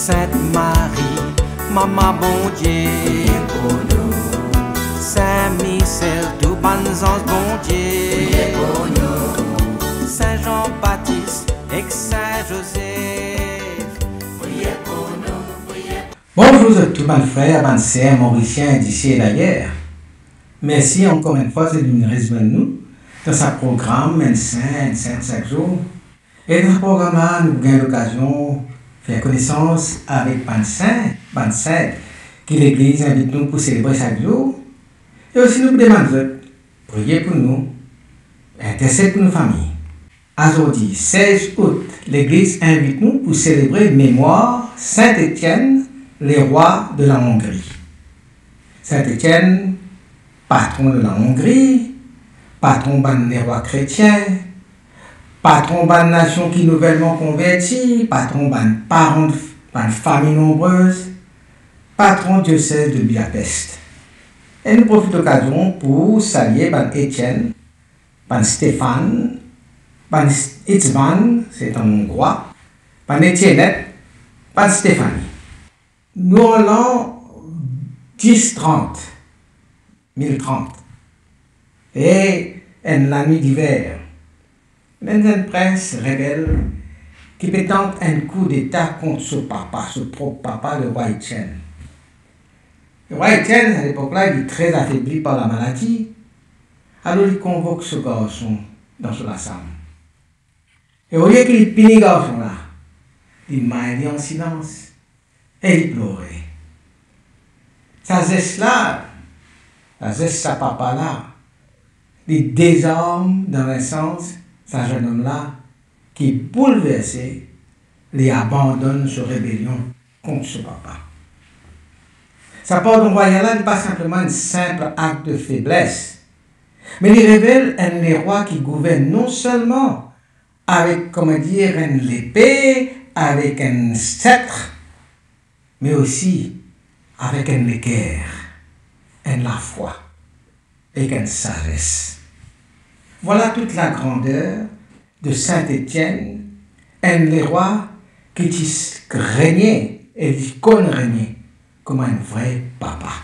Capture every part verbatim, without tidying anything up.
Sint Marie, Mama Bondie, priye pou nou. Sin Misel, tou bann zanz Bondie, priye pou nou. Sin Zan Batis ek Sin Zozef, priye pou nou, priye pou nou. Bonzour zot tou bann frer, bann ser morisien disi e dayer. Mersi ankor enn fwa zot vinn rezwenn nou dan sa program Enn Sin, Enn Sint sak zour. E dan sa program la, nou pou gagn lokazion fer konesans avek bann sin, bann sint ki Legliz invit nou pou selebre sak zour. E osi nou pou demann zot priye pou nou, intersed pou nou fami. Azordi, sez out, Legliz invit nou pou selebre memwar Sint Etienn, lerwa de la Ongri. Sint Etienn, patron de la Ongri, patron bann lerwa kretien, patron bann nasion ki nouvelman konverti, patron bann paran, bann fami nonbrez, patron diosez de Budapest. E nou profit lokazion pou salie bann Etienn, bann Stefan, bann Itzvan, se enn Ongrwa, bann Etiennet, bann Stefani. Nou an lan dis trant, mil trant, e enn lanwit diver, enn zenn prins rebel ki pe tant enn koudeta kont so papa, so prop papa, lerwa Etienn. Lerwa Etienn, a lepok la, li tre afebli par lamaladi, alor li konvok so garson dan so lasam. E olie ki li pini garson la, li may li an silans e li plore. Sa zes la, sa zes sa papa la, li dezarm, dan enn sans, sa zennom la ki boulverse, li abandonn so rebelion kont so papa. Sa pardon rwayal la, li pa sinpleman enn sinp akt de febles, me li revel enn lerwa ki gouvern non selman avek, kouma dir, enn lepe, avek enn setre, me osi avek enn leker, enn lafwa ek enn sazes. Vwala tout lagrander de Sint Etienn, enn lerwa ki ti s-, regne e li konn regne kouma enn vre papa.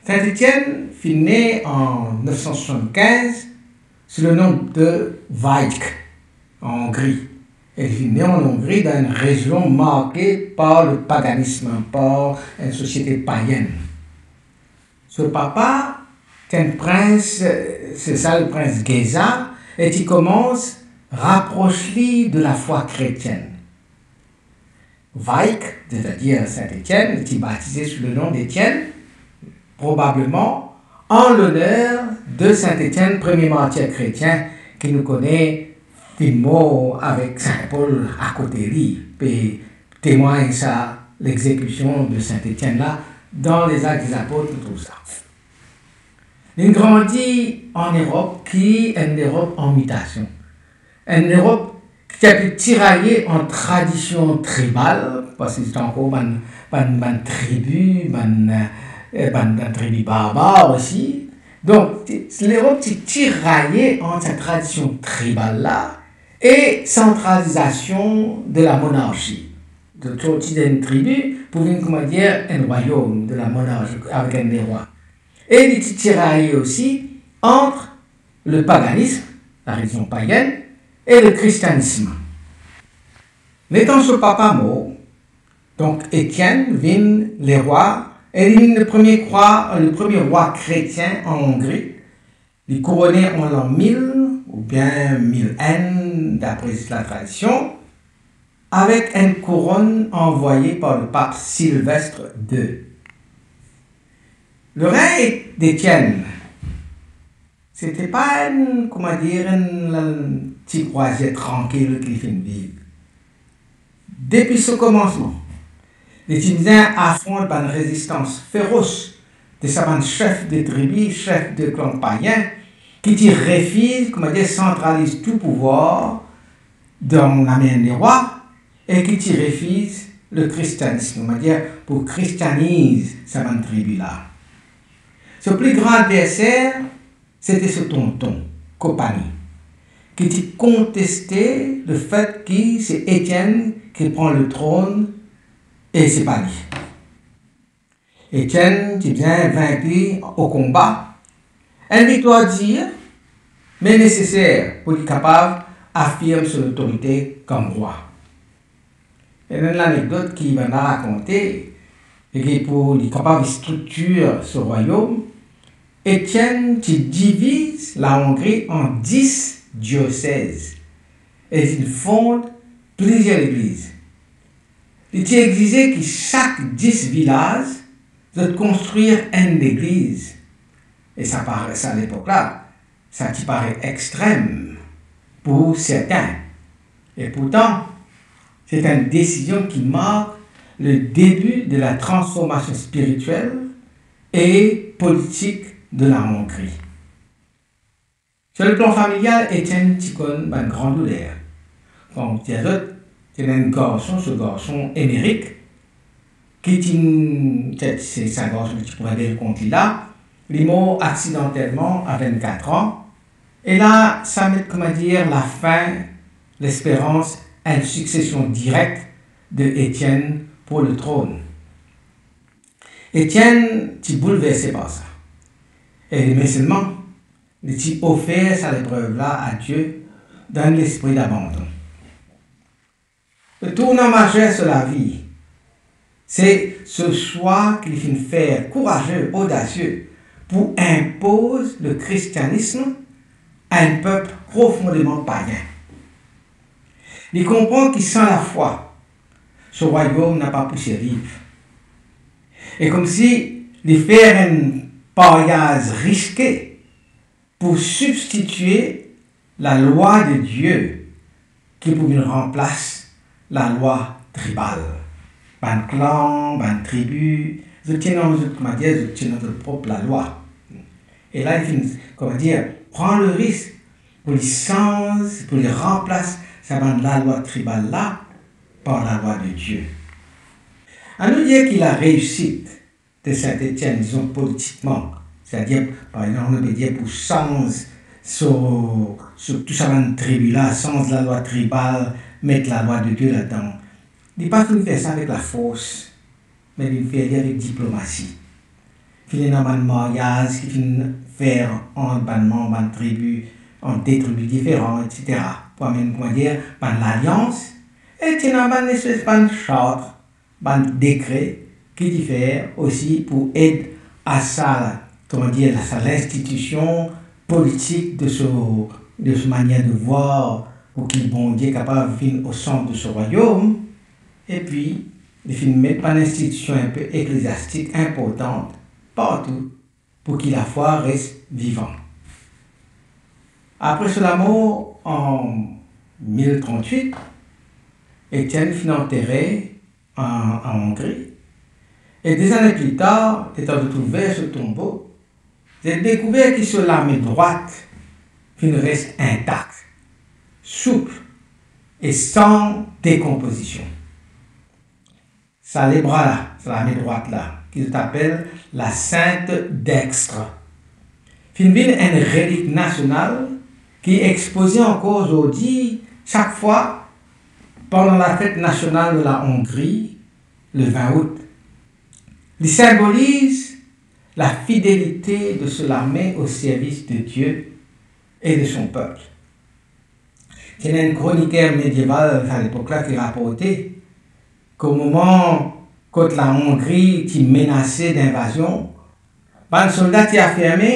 Sint Etienn finn ne an nef san swasannkinz sou le nom de Vajk, an Ongri. E li finn ne an Ongri, dan enn rezion marke par le paganism, par enn sosiete payenn. So papa ti enn prins, se sa, le prins Geza, e ti koumans rapros li de lafwa kretienn. Vajk, setadir Sint Etienn, ti batize sou le nom d'Etienne, probableman an loner de Sint Etienn, premie martir kretien ki nou kone, finn mor avek Sint Pol akote li, pe temwagn sa lexekision de Sint Etienn la, dan Lezak Dezapot, nou trouv sa. Li grandi an Erop ki enn Erop an mitasion. Enn Erop ki ti pe tiraye ant tradision tribal, parski ti ankor bann, bann, bann tribi, bann, eh, bann, bann tribi barbar osi. Donk, ti, Lerop ti tiraye ant sa tradision tribal la e santralizasion de la monarchi. Donk, sorti dan enn tribi pou vinn, kouma dir, enn rwayom de la monarchi avek enn lerwa. E li ti tiraye osi ant le paganism, la relizion payenn, e le kristianism. Letan so papa mor, donk Etienn vinn lerwa e li vinn le premie krwa, le premie rwa kretien an Ongri. Li kourone an lan mil oubien mil enn, dapre la tradision, avek enn kouronn anvwaye par le pap Silvestre de. Le regn d'Etienn, se ti pa enn, kouma dir, enn, enn ti krwazier trankil ki li finn viv. Depi so koumansman, li ti bizin afront bann rezistans feros de sa bann sef de tribi, sef de klan payen, ki ti refiz, kouma dir, santraliz tou pouvwar dan lame enn lerwa, e ki ti refiz le kristianism, kouma dir, pou kristianiz sa bann tribi la. So pli gran adverser, se ti so tonton, Kopani, ki ti konteste lefet ki se Etienn ki pran le tronn e se pa li. Etienn ti bizin vink li o konba, enn viktwar dir, me neseser pou li kapav afirm so lotorite kom rwa. Ena enn lanekdot ki bann la rakonte, e ki pou li kapav striktir so rwayom, Etienn ti diviz La Ongri an dis diosez e ti fond plizier legliz. Li ti exize ki sak dis vilaz zot konstrir enn legliz. E sa par-, sa lepok la, sa ti paret extrem pou sertin. E pourtan, se enn desizion ki mark le debi de la transformasion spiritiel e politik de La Ongri. Sur le plan familial, Etienn ti konn bann gran douler. Kouma mo ti dir zot, ti ena enn garson, so garson Emerik, ki ti, se, se sa garson ki ti pou rebel kont li la, li mor aksidantelman a vennkat an, e la, sa met, kouma dir, lafin lesperans enn siksesion direk de Etienn pou le tronn. Etienn ti boulverse par sa. E li, me selman, li ti ofer sa leprev la a Die dan lespri dabandon. Le tournan mazer so lavi, se so swa ki li finn fer kouraze, odasie, pou inpoz le kristianism a enn pep profondeman payin. Li konpran ki san lafwa, so rwayom napa pou sirviv. E koumsi li fer enn paryaz riske pou sibstitie lalwa de Die ki pou vinn ranplas lalwa tribal. Bann klan, bann tribi, zot ti ena zot, kouma dir, zot ti ena zot prop lalwa. E la, li finn, kouma dir, pran le risk pou li sanz, pou li ranplas sa bann lalwa tribal la par lalwa de Die. Anou dir ki lareisit de Sint Etienn, dizon politikman, setadir, par exanp, nou pe dir pou sanz so, so tou sa bann tribi la, sanz lalwa tribal, met lalwa de Die ladan. Li pa finn fer sa avek lafors, me li finn fer li avek diplomasi. Finn ena bann maryaz ki finn fer ant bann manb bann tribi, ant de tribi diferan, et cetera. Pou amenn, kouma dir, bann lalians, e ti ena bann lespes bann sart, bann dekre ki ti fer osi pou ed a sa, kouma dir, sa linstitision politik de so, de so manier de vwar, pou ki Bondie kapav vinn o sant de so rwayom. Epi, li finn met bann institision inpe ekleziastik inportan partou pou ki lafwa res vivan. Apre so lamor an mil trant-wit, Etienn finn antere an, an Ongri. E de zane pli tar, letan zot ouver so tonbo, zot dekouver ki so lame drwat finn res intak, soupl e san dekonpozision. Sa lebra la, sa lame drwat la, ki zot apel la Sainte Dextre, finn vinn enn relik nasional ki expoze ankor zordi, sak fwa pandan lafet nasional de la Ongri, le vin out. Li sinboliz la fidelite de so lame o servis de Die e de son pep. Ti ena enn kroniker medieval a lepok la ki raporte ki moman kot la Ongri ti menase dinvazion, bann solda ti afirme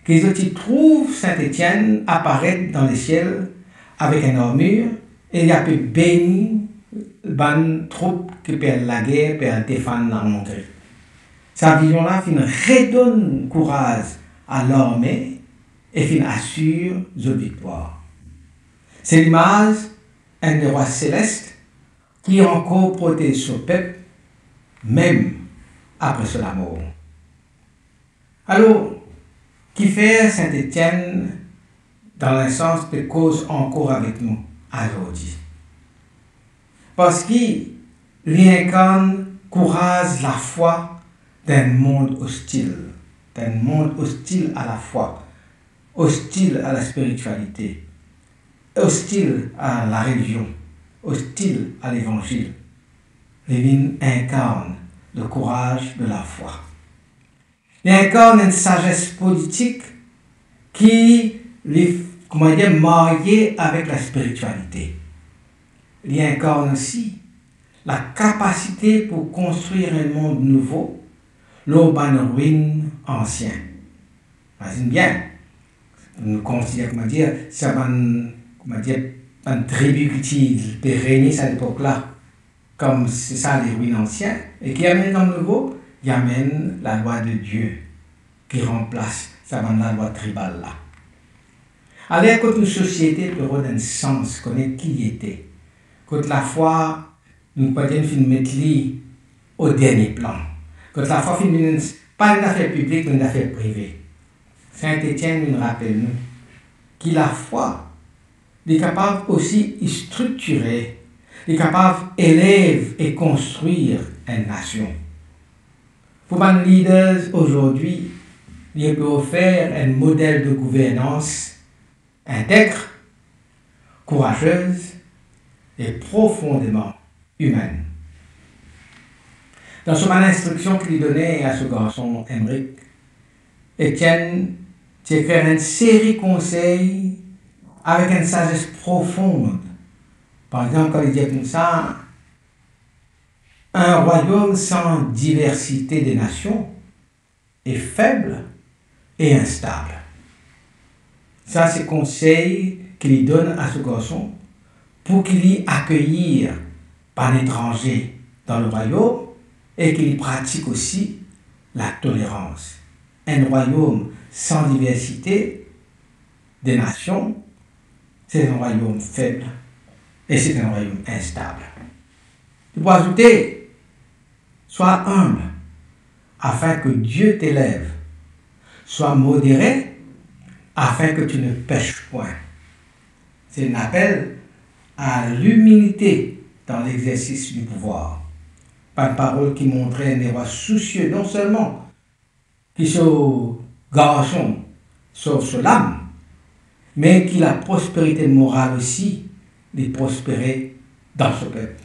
ki zot ti trouv Sint Etienn aparet dan lesiel avek enn armir e li ape beni bann troup ki pe al lager, pe al defann la Ongri. Sa vizion la finn redonn kouraz a larme e finn asir zot viktwar. Se limaz enn lerwa selest ki ankor protez so pep, mem apre so lamor. Alor, kifer Sint Etienn, dan enn sans, pe koz ankor avek nou azordi? Parski li inkarn kouraz lafwa dan enn mond ostil, dan enn mond ostil a lafwa, ostil a laspiritialite, ostil a larelizion. ostil a Levanzil. Li vinn inkarn le kouraz de lafwa. Li inkarn enn sazes politik ki li, kouma dir, marye avek laspiritialite. Li inkarn osi lakapasite pou konstrir enn mond nouvo lor bann rwinn ansien. Imazinn bien, nou konsider, kouma dir, sa bann, kouma dir, bann tribi ki ti pe regne sa lepok la, kom se sa le rwinn ansien, e ki amenn enn nouvo, li amenn lalwa de Die ki ranplas sa bann lalwa tribal la. Aler kot nou sosiete pe rod enn sans, kone ki li ete, kot lafwa, nou pa dir, finn met li o dernie plan, kot lafwa finn vinn enn, pa enn zafer piblik, me enn zafer prive. Sint Etienn vinn rapel nou ki lafwa, li kapav osi striktir, li kapav elev e konstrir enn nasion. Pou bann leaders azordi, li pe ofer enn model de gouvernans integre, kourazez e profondeman imenn. Dan so bann instriksion ki li done a so garson Emeric, Etienn ti ekrir enn seri konsey avek enn sazes profond. Par exanp, kan li dir koumsa, un royaume sans diversité de nations est faible et instable. Sa se konsey ki li donn a so garson pou ki li akeyir bann etranze dan le royaume e ki li pratik osi latolerans. Enn royaume san diversite de nasion, se enn royaume feb e se enn royaume instab. Li pou azoute, sois humble, afin que Dieu t'élève. Sois modéré, afin que tu ne pèches point. Se enn apel a limilite dan lexersis di pouvwar. Bann parol ki montre enn lerwa sousie non selman ki so garson sov so lam, me ki laprosperite moral osi, li prospere dan so pep.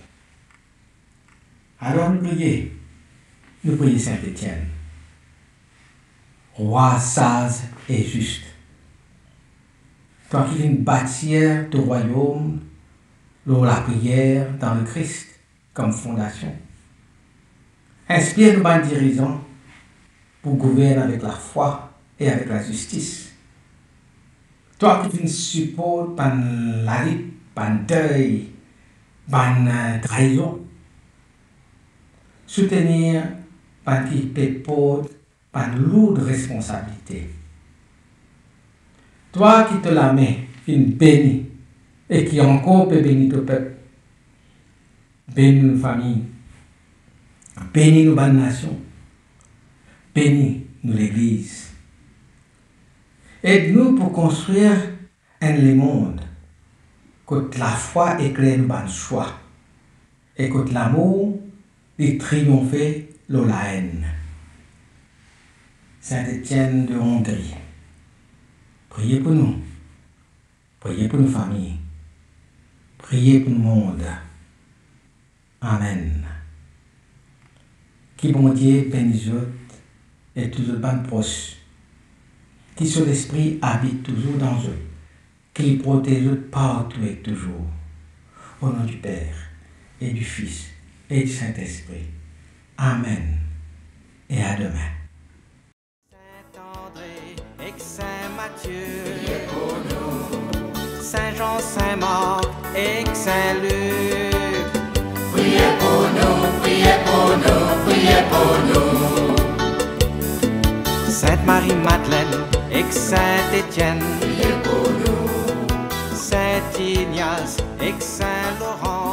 Alor nou priye, nou priye Sint Etienn, rwa saz e zis, twa ki finn batir to rwayom lor lapriyer dan Lekris kom fondasion. Inspir nou bann dirizan pou gouvern avek lafwa e avek lazistis. Twa ki finn siport bann lalit, bann dey, bann, eh, traizon, soutenir bann ki pe port bann lour responsabilite. Twa ki to lame finn beni e ki ankor pe beni to pep, beni nou fami, beni nou bann nasion, beni nou Legliz. Ed nou pou konstrir enn lemond kot lafwa ekler nou bann swa e kot lamour li triyonfe lor laenn. Sint Etienn de Hongrie, priye pou nou, priye pou nou fami, priye pou nou mond. Amen. Ki Bondie beni zot e tou zot bann pros. Ki so Lespri abit touzour dan zot, ki li protez zot partou ek touzour. Au nom du Père et du Fils et du Saint-Esprit. Amen. E a demin. Sint Andre ek Sint Matie, priye pou nou. Sint Zan, Sint Mark ek Sint Lik, priye pou nou, priye pou nou, priye pou nou. Sint Mari Madlenn ek Sint Etienn, priye pou nou. Sint Ignas ek Sint Loran,